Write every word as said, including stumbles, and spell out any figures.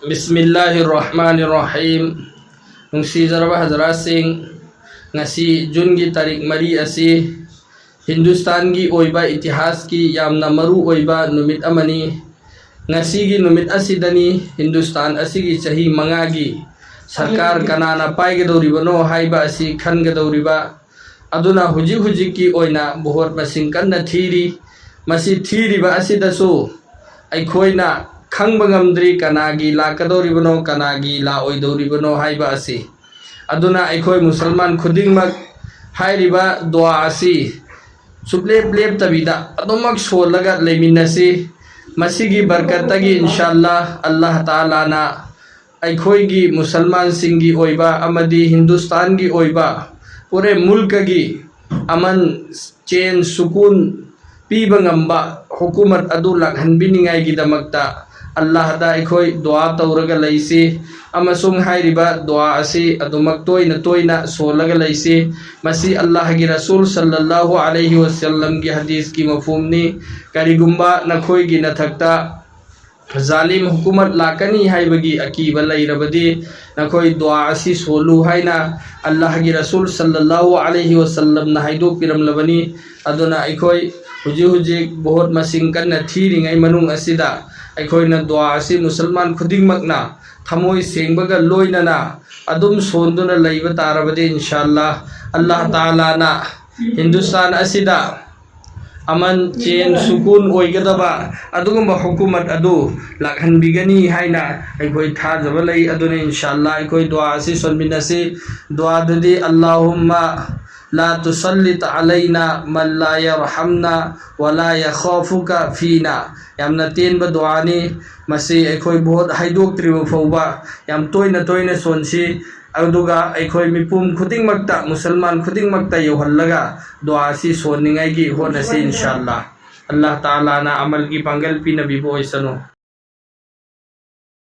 ꯕꯤꯁꯃꯤꯜꯂꯥꯍꯤꯔ ꯔꯍꯃꯥꯅꯤꯔ ꯔꯍꯤꯝ꯫ ꯅꯨꯡꯁꯤꯖꯔꯕ ꯍꯖꯔꯥꯠꯁꯤꯡ, ꯉꯁꯤ ꯖꯨꯟꯒꯤ ꯇꯥꯔꯤꯛ ꯃꯔꯤ ꯑꯁꯤ ꯍꯤꯟꯗꯨꯁꯇꯥꯟꯒꯤ ꯑꯣꯏꯕ ꯏꯇꯤꯍꯥꯁꯀꯤ ꯌꯥꯝꯅ ꯃꯔꯨ ꯑꯣꯏꯕ ꯅꯨꯃꯤꯠ ꯑꯃꯅꯤ꯫ ꯉꯁꯤꯒꯤ ꯅꯨꯃꯤꯠ ꯑꯁꯤꯗꯅꯤ ꯍꯤꯟꯗꯨꯁꯇꯥꯟ ꯑꯁꯤꯒꯤ ꯆꯍꯤ ꯃꯉꯥꯒꯤ ꯁꯔꯀꯥꯔ ꯀꯅꯥꯅ ꯄꯥꯏꯒꯗꯧꯔꯤꯕꯅꯣ ꯍꯥꯏꯕ ꯑꯁꯤ ꯈꯟꯒꯗꯧꯔꯤꯕ꯫ ꯑꯗꯨꯅ ꯍꯧꯖꯤꯛ ꯍꯧꯖꯤꯛꯀꯤ ꯑꯣꯏꯅ ꯚꯣꯠ ꯃꯁꯤꯡ ꯀꯟꯅ ꯊꯤꯔꯤ꯫ ꯃꯁꯤ ꯊꯤꯔꯤꯕ ꯑꯁꯤꯗꯁꯨ ꯑꯩꯈꯣꯏꯅ ꯈꯪꯕ ꯉꯝꯗ꯭ꯔꯤ ꯀꯅꯥꯒꯤ ꯂꯥꯛꯀꯗꯧꯔꯤꯕꯅꯣ, ꯀꯅꯥꯒꯤ ꯂꯥꯛꯑꯣꯏꯗꯧꯔꯤꯕꯅꯣ ꯍꯥꯏꯕ ꯑꯁꯤ꯫ ꯑꯗꯨꯅ ꯑꯩꯈꯣꯏ ꯃꯨꯁꯜꯃꯥꯟ ꯈꯨꯗꯤꯡꯃꯛ ꯍꯥꯏꯔꯤꯕ ꯗꯨꯋꯥ ꯑꯁꯤ ꯁꯨꯞꯂꯦꯞ ꯂꯦꯞꯇꯕꯤꯗ ꯑꯗꯨꯃꯛ ꯁꯣꯜꯂꯒ ꯂꯩꯃꯤꯟꯅꯁꯤ꯫ ꯃꯁꯤꯒꯤ ꯕꯔꯀꯠꯇꯒꯤ ꯏꯟꯁꯥꯜꯂꯥ ꯑꯜꯂꯥꯍ ꯇꯥꯂꯥꯅ ꯑꯩꯈꯣꯏꯒꯤ ꯃꯨꯁꯜꯃꯥꯟꯁꯤꯡꯒꯤ ꯑꯣꯏꯕ ꯑꯃꯗꯤ ꯍꯤꯟꯗꯨꯁꯇꯥꯟꯒꯤ ꯑꯣꯏꯕ ꯄꯨꯔꯦ ꯃꯨꯜꯀꯒꯤ ꯑꯃꯟ, ꯆꯦꯟ, ꯁꯨꯀꯨꯟ ꯄꯤꯕ ꯉꯝꯕ ꯍꯨꯀꯨꯃꯠ ꯑꯗꯨ ꯂꯥꯛꯍꯟꯕꯤꯅꯤꯡꯉꯥꯏꯒꯤꯗꯃꯛꯇ ꯑꯜꯂꯥꯍꯗ ꯑꯩꯈꯣꯏ ꯗꯨꯋꯥ ꯇꯧꯔꯒ ꯂꯩꯁꯤ꯫ ꯑꯃꯁꯨꯡ ꯍꯥꯏꯔꯤꯕ ꯗꯨꯋꯥ ꯑꯁꯤ ꯑꯗꯨꯃꯛ ꯇꯣꯏꯅ ꯇꯣꯏꯅ ꯁꯣꯜꯂꯒ ꯂꯩꯁꯤ꯫ ꯃꯁꯤ ꯑꯜꯂꯥꯍꯒꯤ ꯔꯁꯨꯜ ꯁꯜꯂꯜꯂꯥꯍꯨ ꯑꯂꯩꯍꯤ ꯋꯁꯜꯂꯝꯒꯤ ꯍꯗꯤꯁꯀꯤ ꯃꯐꯍꯨꯝꯅꯤ꯫ ꯀꯔꯤꯒꯨꯝꯕ ꯅꯈꯣꯏꯒꯤ ꯅꯊꯛꯇ ꯖꯥꯂꯤꯝ ꯍꯨꯀꯨꯃꯠ ꯂꯥꯛꯀꯅꯤ ꯍꯥꯏꯕꯒꯤ ꯑꯀꯤꯕ ꯂꯩꯔꯕꯗꯤ ꯅꯈꯣꯏ ꯗꯨꯋꯥ ꯑꯁꯤ ꯁꯣꯜꯂꯨ ꯍꯥꯏꯅ ꯑꯜꯂꯥꯍꯒꯤ ꯔꯁꯨꯜ ꯁꯜꯂꯜꯂꯥꯍꯨ ꯑꯂꯩꯍꯤ ꯋꯁꯜꯂꯝꯅ ꯍꯥꯏꯗꯣꯛꯄꯤꯔꯝꯂꯕꯅꯤ꯫ ꯑꯗꯨꯅ ꯑꯩꯈꯣꯏ ꯍꯧꯖꯤꯛ ꯍꯧꯖꯤꯛ ꯚꯣꯠ ꯃꯁꯤꯡ ꯀꯟꯅ ꯊꯤꯔꯤꯉꯩ ꯃꯅꯨꯡ ꯑꯁꯤꯗ ꯑꯩꯈꯣꯏꯅ ꯗꯨꯋꯥ ꯑꯁꯤ ꯃꯨꯁꯜꯃꯥꯟ ꯈꯨꯗꯤꯡꯃꯛꯅ ꯊꯃꯣꯏ ꯁꯦꯡꯕꯒ ꯂꯣꯏꯅꯅ ꯑꯗꯨꯝ ꯁꯣꯟꯗꯨꯅ ꯂꯩꯕ ꯇꯥꯔꯕꯗꯤ ꯏꯟꯁꯥꯜꯂꯥ ꯑꯜꯂꯥꯍ ꯇꯥꯂꯥꯅ ꯍꯤꯟꯗꯨꯁꯇꯥꯟ ꯑꯁꯤꯗ ꯑꯃꯟ ꯆꯦꯟ ꯁꯨꯀꯨꯟ ꯑꯣꯏꯒꯗꯕ ꯑꯗꯨꯒꯨꯝꯕ ꯍꯨꯀꯨꯃꯠ ꯑꯗꯨ ꯂꯥꯛꯍꯟꯕꯤꯒꯅꯤ ꯍꯥꯏꯅ ꯑꯩꯈꯣꯏ ꯊꯥꯖꯕ ꯂꯩ꯫ ꯑꯗꯨꯅ ꯏꯟꯁꯥꯜꯂꯥ ꯑꯩꯈꯣꯏ ꯗꯨꯋꯥ ꯑꯁꯤ ꯁꯣꯟꯃꯤꯟꯅꯁꯤ꯫ ꯗꯨꯋꯥꯗꯨꯗꯤ اللهم لا تسلط علينا من لا يرحمنا ولا يخافك فينا꯫ ꯌꯥꯝꯅ ꯇꯦꯟꯕ ꯗꯨꯋꯥꯅꯤ꯫ ꯃꯁꯤ ꯑꯩꯈꯣꯏ ꯚꯣꯠ ꯍꯥꯏꯗꯣꯛꯇ꯭ꯔꯤꯕ ꯐꯥꯎꯕ ꯌꯥꯝ ꯇꯣꯏꯅ ꯇꯣꯏꯅ ꯁꯣꯟꯁꯤ꯫ ꯑꯗꯨꯒ ꯑꯩꯈꯣꯏ ꯃꯤꯄꯨꯝ ꯈꯨꯗꯤꯡꯃꯛꯇ, ꯃꯨꯁꯜꯃꯥꯟ ꯈꯨꯗꯤꯡꯃꯛꯇ ꯌꯧꯍꯜꯂꯒ ꯗꯨꯋꯥ ꯑꯁꯤ ꯁꯣꯟꯅꯤꯡꯉꯥꯏꯒꯤ ꯍꯣꯠꯅꯁꯤ ꯏꯟꯁꯥꯜꯂꯥ꯫ ꯑꯜꯂꯥꯍ ꯇꯥꯂꯥꯅ ꯑꯃꯜꯒꯤ ꯄꯥꯡꯒꯜ ꯄꯤꯅꯕꯤꯕ ꯑꯣꯏꯁꯅꯨ꯫